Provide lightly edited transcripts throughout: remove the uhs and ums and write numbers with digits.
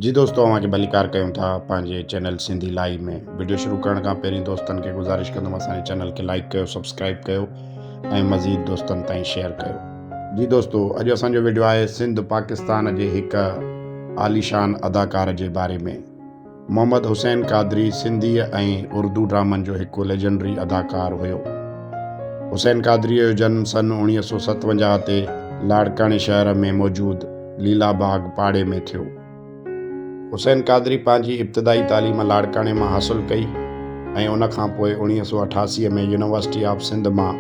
جي دوستو اوهان کي ڀليڪار ڪيون ٿا پنهنجي چينل سنڌي لائيو ۾ وڊيو شروع ڪرڻ کان پهرين دوستن کي گذارش ڪندم اسان جي چينل کي لائيڪ ڪيو سبسڪرائيب ڪيو ۽ مزيد دوستن تائين شيئر ڪيو. جي دوستو اڄ اسان جو وڊيو آهي سنڌ پاڪستان جي هڪ عاليشان اداڪار جي باري ۾ محمد حسين قادري سنڌي ۽ اردو ڊرامن جو هڪ ليجنڊري اداڪار هيو. حسين قادريء جو جنم سن 1957 تي لاڙڪاڻي شهر ۾ موجود ليلا باغ پاڙي ۾ ٿيو. حسين قادري پنهنجي ابتدائي تعليم لاڙڪاڻي مان حاصل ڪئي ۽ ان کان پوء 1988 ۾ يونيورسٽي آف سنڌ مان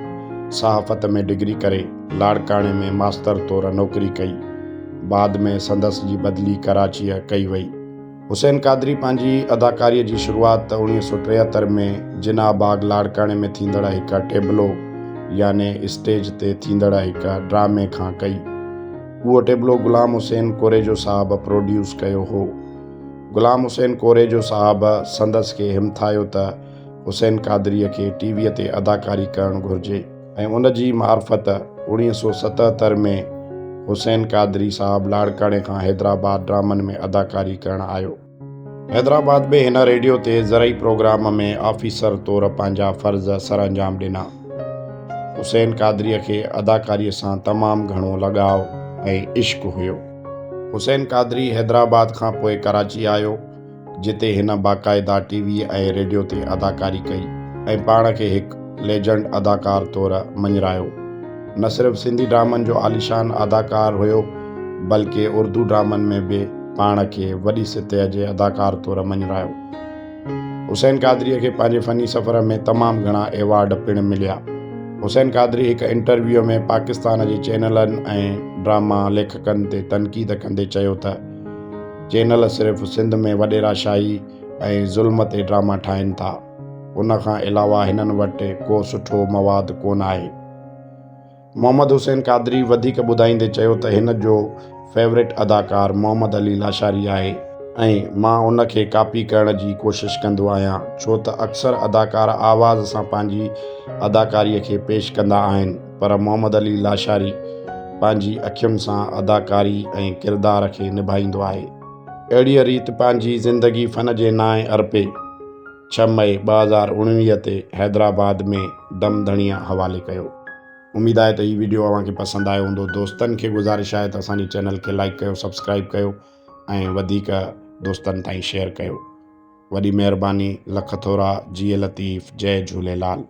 صحافت ۾ ڊگري ڪري لاڙڪاڻي ۾ ماستر طور نوڪري ڪئي. بعد ۾ سندس جي بدلي ڪراچيء ڪئي وئي. حسين قادري پنهنجي اداڪاريء جي شروعات 1973 ۾ جناح باغ لاڙڪاڻي ۾ ٿيندڙ هڪ ٽيبلو يعني اسٽيج تي ٿيندڙ هڪ ڊرامي کان ڪئي. اهو ٽيبلو غلام حسين ڪوريجو صاحب پروڊيوس ڪيو هو. غلام حسين ڪوريجو صاحب سندس کي همٿايو ته حسين قادريء کي ٽي ويء تي اداڪاري ڪرڻ گهرجي. ۽ ان جي معرفت 1977 ۾ حسين قادري صاحب لاڙڪاڻي کان حيدرآباد ڊرامن ۾ اداڪاري ڪرڻ آيو. حيدرآباد ۾ هن ريڊيو تي زرعي پروگرام ۾ آفيسر طور پنهنجا فرض سرانجام ڏنا. حسين قادريء کي اداڪاريء سان تمام گهڻو لڳاء ۽ عشق هيو. حسين قادري حيدرآباد کان پوء ڪراچي آيو. جتي هن باقاعده ٽي وي ۽ ريڊيو تي اداڪاري ڪئي ۽ پاڻ کي هڪ ليجنڊ اداڪار طور مڃرايو. نه صرف سنڌي ڊرامن جو عاليشان اداڪار هيو بلڪه اردو ڊرامن ۾ به پاڻ کي وڏي سطح جي اداڪار طور مڃرايو. حسين قادريء کي پنهنجي فني سفر ۾ تمام گهڻا ايوارڊ پڻ مليا. حسين قادري هڪ انٽرويوء ۾ پاڪستان جي چينلن ۽ ڊراما ليکڪن تي تنقيد ڪندي چيو ته، چينل صرف سنڌ ۾ وڏيرا شاهي ۽ ظلم تي ڊراما ٺاهين ٿا ان کان علاوه هنن وٽ ڪو سٺو مواد ڪونه آهي. محمد حسين قادري وڌيڪ ٻڌائيندي چيو ته هن جو فيورٽ اداڪار محمد علي لاشاري آهي ۽ مان ان کي ڪاپي ڪرڻ جي ڪوشش ڪندو آهيان ڇو ته اڪثر اداڪار آواز سان پنهنجي اداڪاري کي پيش ڪندا آهن. پر محمد علي لاشاري پنهنجي اکين سان اداڪاري ۽ ڪردار کي نڀائيندو آهي. اهڙيء ريت پنهنجي زندگي فن جي نانء ارپي ڇهه مئي 2019 تي حيدرآباد ۾ دم ڌڻيء حوالي ڪيو. اميد آهي ته هي وڊيو اوهان کي پسند آيو هوندو. دوستن کي گذارش آهي ته اسان جي چينل کي لائيڪ ڪيو سبسڪرائيب ڪيو ۽ وڌيڪ دوستن تائين شيئر ڪيو. وڏي مهرباني لک ٿورا جيئي لطيف جئي جهوليلال.